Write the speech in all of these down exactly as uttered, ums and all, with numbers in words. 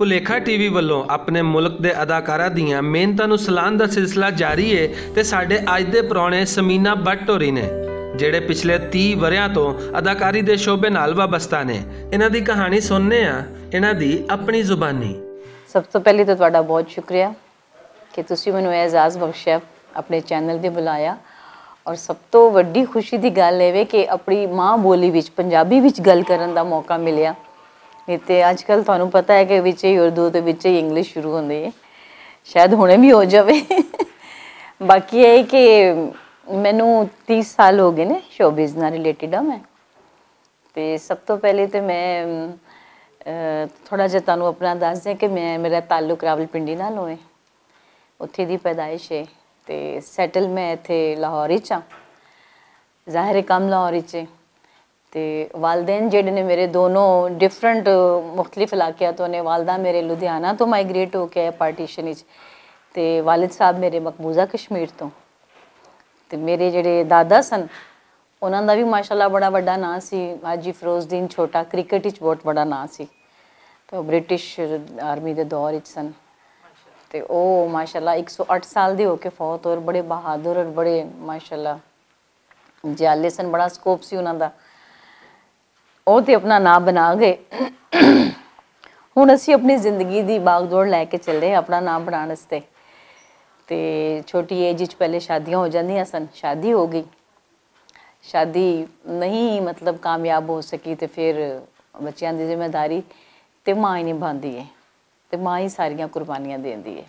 پلیکھا T V ولوں اپنے ملک دے اداکاراں دیاں محنتاں نوں سلان دا سلسلہ جاری ہے۔ تے ساڈے اج دے پرانے سمینا بٹ ہوری نے، جہڑے پچھلے تیہہ وریاں توں اداکاری دے شعبے نال وابستہ نے۔ انہاں دی کہانی سننے آں، انہاں دی اپنی زبانی۔ سب توں پہلے تاں تہاڈا بہت شکریہ کہ تسی مینوں اعزاز بخشیا، اپنے چینل تے بلایا، اور سب توں وڈی خوشی دی گل اے وے کہ اپنی ماں بولی وچ، پنجابی وچ گل کرن دا موقع ملیا۔ نہیں تے اج کل تہانوں پتہ ہے کہ وچ ہی اردو تے وچ ہی انگلش شروع ہوندی ہے، شاید ہنے بھی ہو جاوے۔ باقی اے کہ مینوں تیس سال ہو گئے نے شوبز نال ریلیٹڈ ہاں میں۔ تے سب توں پہلے تے میں تھوڑا جہا تہانوں اپنا دس دیاں کہ میں میرا تعلق راولپنڈی نال ہوئے، اتھے دی پیدائش ہے۔ تے سیٹل میں اتھے لاہور وچ ہاں، ظاہر کم لاہور وچ ہے۔ تے والدین جہڑے نے میرے دونوں ڈفرنٹ، مختلف علاقیاں توں نے۔ والدہ میرے لدھیانہ توں مائیگریٹ ہو کے آئے پارٹیشن وچ، تے والد صاحب میرے مقبوضہ کشمیر توں۔ تے میرے جڑے دادا سن، انہاں دا وی ماشاءاللہ بڑا وڈا ناں سی۔ حاجی فروز الدین چھوٹا کرکٹ وچ بہت وڈا ناں سی۔ تے او برٹش آرمی دے دور وچ سن۔ تے او ماشاءاللہ ایک سو اٹھ سال دے ہو کے فوت، اور بڑے بہادر اور بڑے ماشاءاللہ جیالے سن، بڑا سکوپ سی انہاں دا۔ او تے اپنا ناں بنا گئے۔ ہن اسی اپنی زندگی دی باغ دوڑ لے کے چلے اپنا ناں بنان واسطے۔ تے چھوٹی ایج وچ پہلے شادیاں ہو جاندیاں سن، شادی ہو گئی، شادی نہیں مطلب کامیاب ہو سکی، تے پھر بچیاں دی ذمہ داری تے ماں ہی نبھاندی ہے، تے ماں ہی ساریاں قربانیاں دیندی ہے۔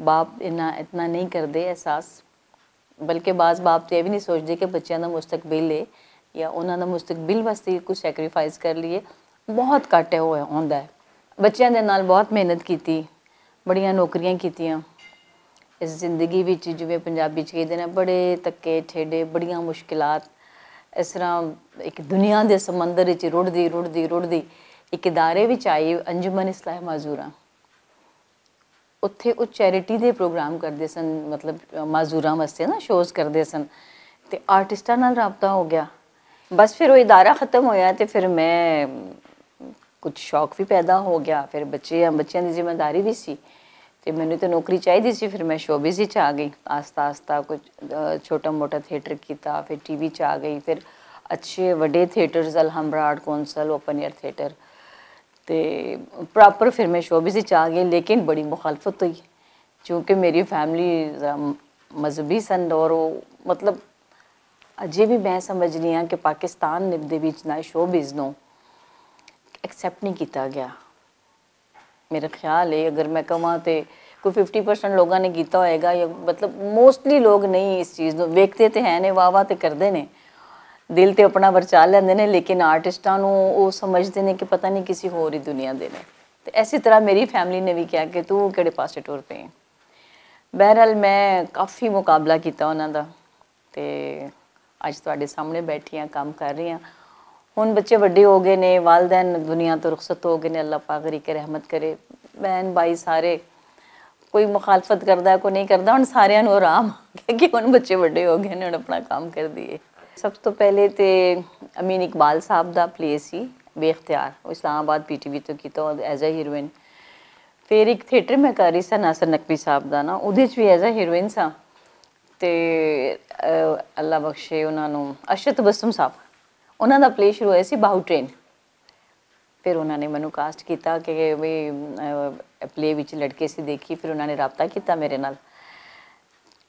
باپ انہاں اتنا نہیں کردے احساس، بلکہ بعض باپ تے ایہہ وی نہیں سوچدے کہ بچیاں دا مستقبل ہے یا انہاں دا مستقبل واسطے کچھ سیکریفائز کر لیے۔ بہت گھٹ ایہہ ہوندا ہے۔ بچیاں دے نال بہت محنت کیتی، بڑیاں نوکریاں کیتیاں۔ اس زندگی وچ جویں پنجابی چ کہندے نے بڑے تکے ٹھیڈے، بڑیاں مشکلات۔ اس طرح ایک دنیا دے سمندر وچ رڑدی رڑدی رڑدی ایک ادارے وچ آئی، انجمن اصلاح معذوراں۔ اتھے او چیریٹی دے پروگرام کردے سن، مطلب معذوراں واسطے نا شوز کردے سن۔ تے آرٹسٹاں نال رابطہ ہو گیا۔ بس پھر او ادارہ ختم ہویا تے پھر میں کچھ شوق وی پیدا ہو گیا، پھر بچے بچیاں دی ذمہ داری وی سی۔ تے مینوں تے نوکری چاہیدی سی، پھر میں شوبز وچ آ گئی۔ آہستہ آہستہ کچھ چھوٹا موٹا تھیٹر کیتا، پھر ٹی وی چ آ گئی، پھر اچھے وڈے تھیٹرز الحمبراڈ کونسل اوپن ایئر تھیٹر۔ تے پراپر پھر میں شوبز وچ آ گئی، لیکن بڑی مخالفت ہوئی، چونکہ میری فیملی مذہبی سن اور مطلب اجے وی میں سمجھنی آں کہ پاکستان دے وچ نہ شوبز نوں ایکسپٹ نہیں کیتا گیا۔ میرا خیال ہے اگر میں کہواں تے کوئی ففٹی پرسنٹ لوگاں نے کیتا ہوئے گا، یا مطلب موسٹلی لوگ نہیں اس چیز نوں ویکھتے تے ہیں نے، واہ واہ تے کردے نے، دل تے اپنا ورچا لیندے نے، لیکن آرٹسٹاں نوں او سمجھدے نے کہ پتہ نہیں کسی ہور ہی دنیا دے نے۔ تے ایسی طرح میری فیملی نے وی کہیا کہ تو کہڑے پاسے ٹر پئے ہیں۔ بہرحال میں کافی مقابلہ کیتا انہاں دا، تے اج تہاڈے سامنے بیٹھی ہاں، کم کر رہی ہاں۔ ہن بچے وڈے ہو گئے نے، والدین دنیا تو رخصت ہو گئے نے، اللہ پاک غری کے رحمت کرے۔ بہن بھائی سارے، کوئی مخالفت کردا ہے کوئی نہیں کردا، ہن ساریاں نوں آرام آ گیا کہ ہن بچے وڈے ہو گئے نے، ہن اپنا کم کر دیے۔ سب تو پہلے تے امین اقبال صاحب دا پلے سی بے اختیار، اسلام آباد پی ٹی وی تو کیتا ایز اے ہیروئن۔ پھر ایک تھیٹر میں کر رہی سا ناصر نقوی صاحب دا نا، اودے چ وی ایز اے ہیروئن سا۔ تے اللہ بخشے انہاں نوں، ارشد تبسم صاحب، انہاں دا پلے شروع ہویا سی باہو ٹرین۔ پھر انہاں نے مینوں کاسٹ کیتا کہ وی پلے وچ لڑکے سی دیکھی، پھر انہاں نے رابطہ کیتا میرے نال۔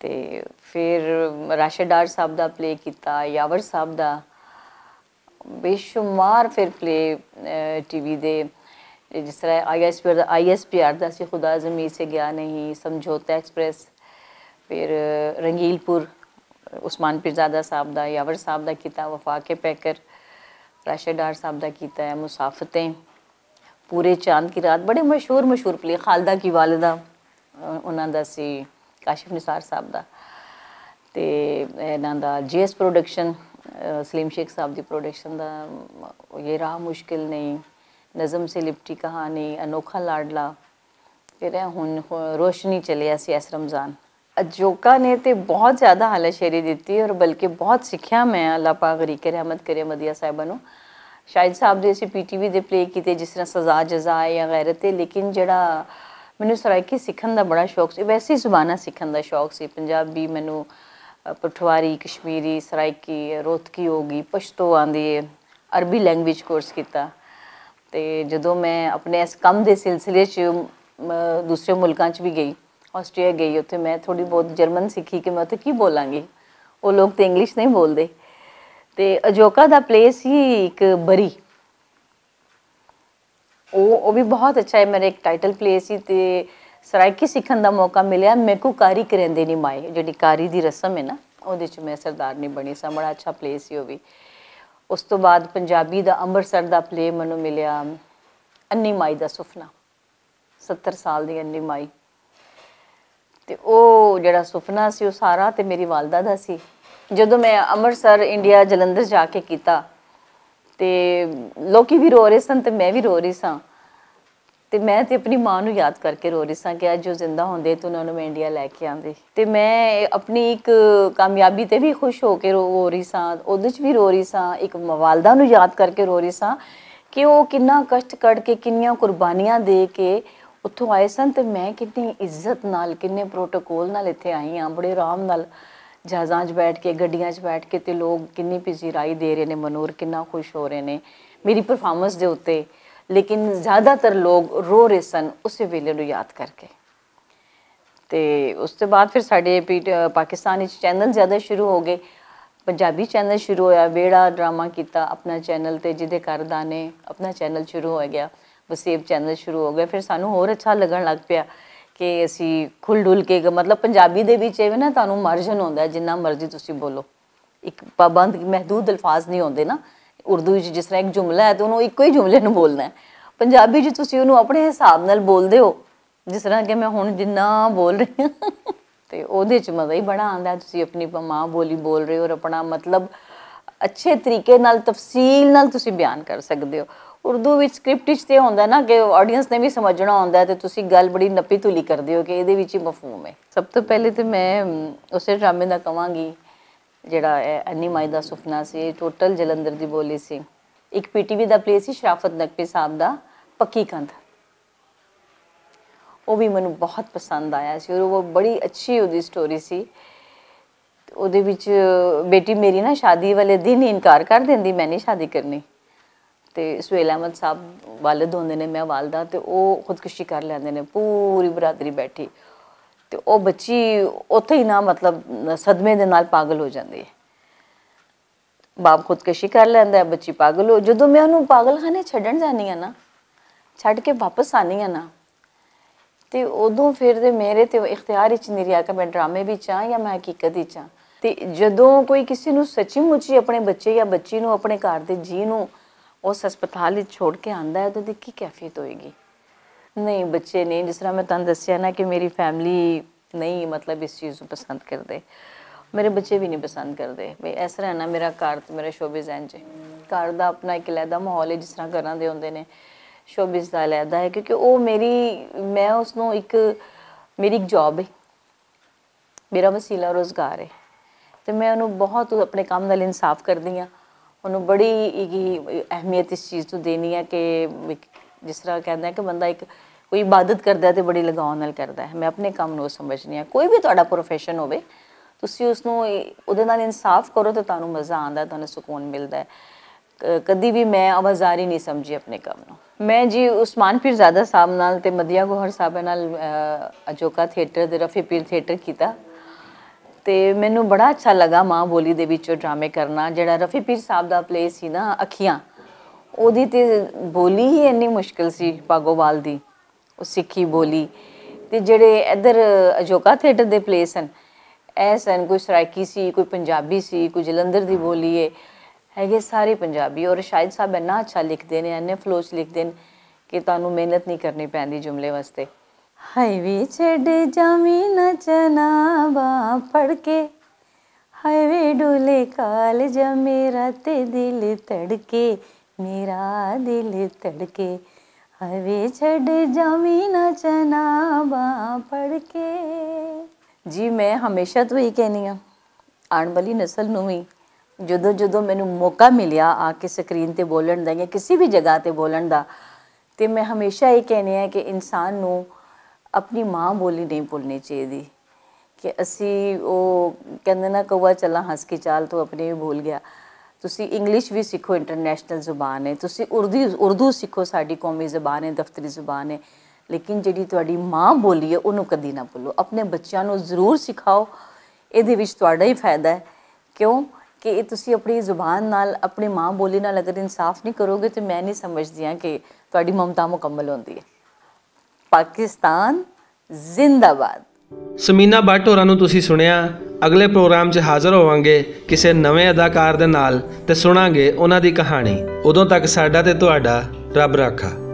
تے پھر راشد ڈار صاحب دا پلے کیتا، یاور صاحب دا، بے شمار پھر پلے ٹی وی دے، جس طرح آئی ایس پی آر دا، آئی ایس پی آر دا سی خدا زمین سے گیا نہیں، سمجھوتا ایکسپریس، پھر رنگیل پور، عثمان پیرزادہ صاحب دا، یاور صاحب دا کیتا، وفاق پیکر، راشد ڈار صاحب دا کیتا ہے مسافتیں، پورے چاند کی رات، بڑے مشہور مشہور پلے، خالدہ کی والدہ، انہاں دا سی کاشف نثار صاحب دا، تے انہاں دا جے ایس پروڈکشن، سلیم شیخ صاحب دی پروڈکشن دا، یہ راہ مشکل نہیں، نظم سے لپٹی کہانی، انوکھا لاڈلا، پھر اے ہن روشنی چلیا سی ایس رمضان۔ اجوکا نے تے بہت زیادہ حالا شیری دتی اور بلکہ بہت سکھیا میں، اللہ پاک غریق رحمت کرے مدیہ صاحبہ نوں۔ شاہد صاحب دے اسی پی ٹی وی دے پلے کیتے، جس طرح سزا جزا ہے یا غیرت ہے، لیکن جڑا مینوں سرائیکی سکھن دا بڑا شوق سی، ویسے ہی زباناں سکھن دا شوق سی۔ پنجابی مینوں پٹھواری، کشمیری، سرائیکی، روتکی ہو گئی، پشتو آندی ہے، عربی لینگویج کورس کیتا۔ تے جدوں میں اپنے اس کم دے سلسلے چ دوسرے ملکاں چ بھی گئی، آسٹریا گئی، اتھے میں تھوڑی بہت جرمن سیکھی کہ میں اتھے کی بولاں گی، وہ لوگ تے انگلش نہیں بولدے۔ تے اجوکا دا پلے سی ایک بری، او او بھی بہت اچھا ہے۔ میرے ایک ٹائٹل پلے سی تے سرائیکی سیکھن دا موقع ملیا، میکو کاری کریندے نی مائے، جڑی کاری دی رسم ہے نا، اودے چ میں سردارنی بنی سا۔ بڑا اچھا پلے سی او بھی۔ اس تو بعد پنجابی دا امرتسر دا پلے مینوں ملیا، انی مائی دا سپنا، ستر سال دی انی مائی۔ تے او جڑا سپنا سی، او سارا تے میری والدہ دا سی۔ جدوں میں امرتسر، انڈیا، جلندھر جا کے کیتا، تے لوکی بھی رو رہے سن تے میں بھی رو رہی ساں۔ تے میں تے اپنی ماں نوں یاد کر کے رو رہی ساں کہ اج او زندہ ہوندے تے انہاں نوں میں انڈیا لے کے آندی۔ تے میں اپنی ایک کامیابی تے بھی خوش ہو کے رو رہی ساں، اودے چ بھی رو رہی ساں، ایک والدہ نوں یاد کر کے رو رہی ساں کہ او کنا کشٹ کر کے، کنیاں قربانیاں دے کے اتھوں آئے سن، تے میں کتنی عزت نال، کنے پروٹوکول نال اتھے آئی ہاں، بڑے آرام نال جہازاں چ بیٹھ کے، گڈیاں چ بیٹھ کے، تے لوگ کنی پذیرائی دے رہے نے، منور کنا خوش ہو رہے نے میری پرفارمنس دے اتے۔ لیکن زیادہ تر لوگ رو رہے سن اسے ویلے نوں یاد کر کے۔ تے اس دے بعد پھر ساڈے پاکستان وچ چینل زیادہ شروع ہو گئے، پنجابی چینل شروع ہویا، ویڑا ڈرامہ کیتا اپنا چینل تے، جدے کردانے اپنا چینل شروع ہو گیا، وسیب چینل شروع ہو گیا۔ پھر سانوں ہور اچھا لگن لگ پیا کہ اسی کھل ڈھل کے، مطلب، پنجابی دے وچ ایویں نا، تانوں مرجن ہوندا ہے، جنہ مرضی تسی بولو، ایک پابند محدود الفاظ نہیں ہوندے نا۔ اردو وچ جس طرح ایک جملہ ہے تے انہوں ایک ہی جملے نوں بولنا ہے، پنجابی وچ تسی انہوں اپنے حساب نال بولدے ہو، جس طرح کہ میں ہن جنہ بول رہی ہاں۔ تے اوہدے چ مزہ ہی بڑا آندا ہے، تسی اپنی ماں بولی بول رہے ہو اور اپنا مطلب اچھے طریقے نال، تفصیل نال تسی بیان کر سکدے ہو۔ اردو وچ سکرپٹ وچ تے ہوندا ہے نا کہ آڈینس نے وی سمجھنا ہوندا ہے تے تسی گل بڑی نپی تلی کردے ہو کہ ایہدے وچ ہی مفہوم ہے۔ سب توں پہلے تے میں اسے ڈرامے دا کہواں گی، جیہڑا اینی مائی دا سپنا سی، ٹوٹل جلندر دی بولی سی۔ اک پی ٹی وی دا پلے سی شرافت نقوی صاحب دا، پکی کند۔ او وی مینوں بہت پسند آیا سی اور او بڑی اچھی اوہدی سٹوری سی۔ اوہدے وچ بیٹی میری نا شادی والے دن ہی انکار کر دیندی، میں نہیں شادی کرنی۔ تے سہیل احمد صاحب والد ہوندے نے، میں والدہ، تے او خودکشی کر لیندے نے، پوری برادری بیٹھی۔ تے او بچی اتھے ہی نا، مطلب، صدمے دے نال پاگل ہو جاندی ہے۔ باپ خودکشی کر لیندا ہے، بچی پاگل ہو۔ جدوں میں انہوں پاگل خانے چھڈن جانی ہاں نا، چھڈ کے واپس آنی ہاں نا، تے ادوں فیر تے میرے تے اختیار وچ نہیں رہیا کہ میں ڈرامے وچ آں یا میں حقیقت وچ آں۔ تے جدوں کوئی کسی نوں سچی مچی اپنے بچے یا بچی نوں، اپنے گھر دے جی نوں اس ہسپتال وچ چھوڑ کے آندا ہے، تے دی کی کیفیت ہوئے گی؟ نہیں، بچے نہیں، جس طرح میں تہانوں دسیا نا کہ میری فیملی نہیں، مطلب، اس چیز نوں پسند کردے، میرے بچے بھی نہیں پسند کردے۔ بھئی، اس طرح ہے نا، میرا گھر تے میرا شوبز انج ہے۔ گھر دا اپنا ایک علیحدہ ماحول ہے، جس طرح گھراں دے ہوندے نے، شوبز دا علیحدہ ہے، کیونکہ او میری، میں اس نوں ایک، میری ایک جاب ہے، میرا وسیلہ روزگار ہے۔ تے میں انہوں بہت اپنے کام نال انصاف کردی ہاں۔ انہوں بڑی اہمیت اس چیز توں دینی ہے کہ جس طرح کہندا ہے کہ بندہ ایک کوئی عبادت کردا ہے تے بڑی لگاؤ نال کردا ہے۔ میں اپنے کام نوں سمجھنی ہاں۔ کوئی بھی تہاڈا پروفیشن ہووے، تسی اس نوں اودے نال انصاف کرو تے تہانوں مزہ آندا ہے، تہانوں سکون ملدا ہے۔ کدی بھی میں آوازاری نہیں سمجھی اپنے کم نوں۔ میں جی عثمان پیرزادہ صاحب نال تے مدیہ گوہر صاحبہ نال اجوکا تھیٹر تے رفیع پیر تھیٹر کیتا۔ تے مینوں بڑا اچھا لگا ماں بولی دے وچ ڈرامے کرنا۔ جیہڑا رفیع پیر صاحب دا پلے سی نا اکھیاں، اوہدی تے بولی ہی اینی مشکل سی پاگو وال دی، او سکھی بولی۔ تے جیہڑے ادھر اجوکا تھیٹر دے پلے سن، ایہہ سن کوئی سرائیکی سی، کوئی پنجابی سی، کوئی جلندر دی بولی ہے، ہے گے سارے پنجابی۔ اور شاہد صاحب اینا اچھا لکھدے نے، اینے فلوچ لکھدے نے کہ تہانوں محنت نہیں کرنی پیندی جملے واسطے۔ ہائے وی چھڈ جاویں نہ چنا باں پڑھ کے، ہائے وی ڈولے کال جا میرا تے دل تڑکے، میرا دل تڑکے۔ ہائے وی چھڈ جاویں نہ چنا باں پڑھ کے۔ جی میں ہمیشہ توں ہی کہنی ہاں، آن والی نسل نوں وی جدوں جدوں مینوں موقع ملیا آ کے سکرین تے بولن دا یا کسی بھی جگہ تے بولن دا، تے میں ہمیشہ یہ کہنی ہاں کہ انسان نوں اپنی ماں بولی نہیں بھولنی چاہیے۔ کہ اسی وہ کہندے نا، کوا چلا ہنس کے چال تو اپنے بھی بھول گیا۔ تسی انگلش بھی سیکھو، انٹرنیشنل زبان ہے۔ تسی اردو اردو سیکھو، ساڈی قومی زبان ہے، دفتری زبان ہے۔ لیکن جڑی تہاڈی ماں بولی ہے، انہوں کدی نہ بھولو۔ اپنے بچیاں نوں ضرور سکھاؤ۔ اے دے وچ تہاڈا ہی فائدہ ہے۔ کیوں؟ کہ اے تسی اپنی زبان نال، اپنی ماں بولی نال اگر انصاف نہیں کرو گے، تو میں نہیں سمجھدی ہاں کہ تہاڈی ممتا مکمل ہوندی ہے۔ پاکستان زندہ باد۔ سمینا بٹ ہوراں نوں تسی سنیا۔ اگلے پروگرام 'چ حاضر ہوواں گے کسے نویں اداکار دے نال تے سناں گے انہاں دی کہانی۔ ادوں تک ساڈا تے تہاڈا رب راکھا۔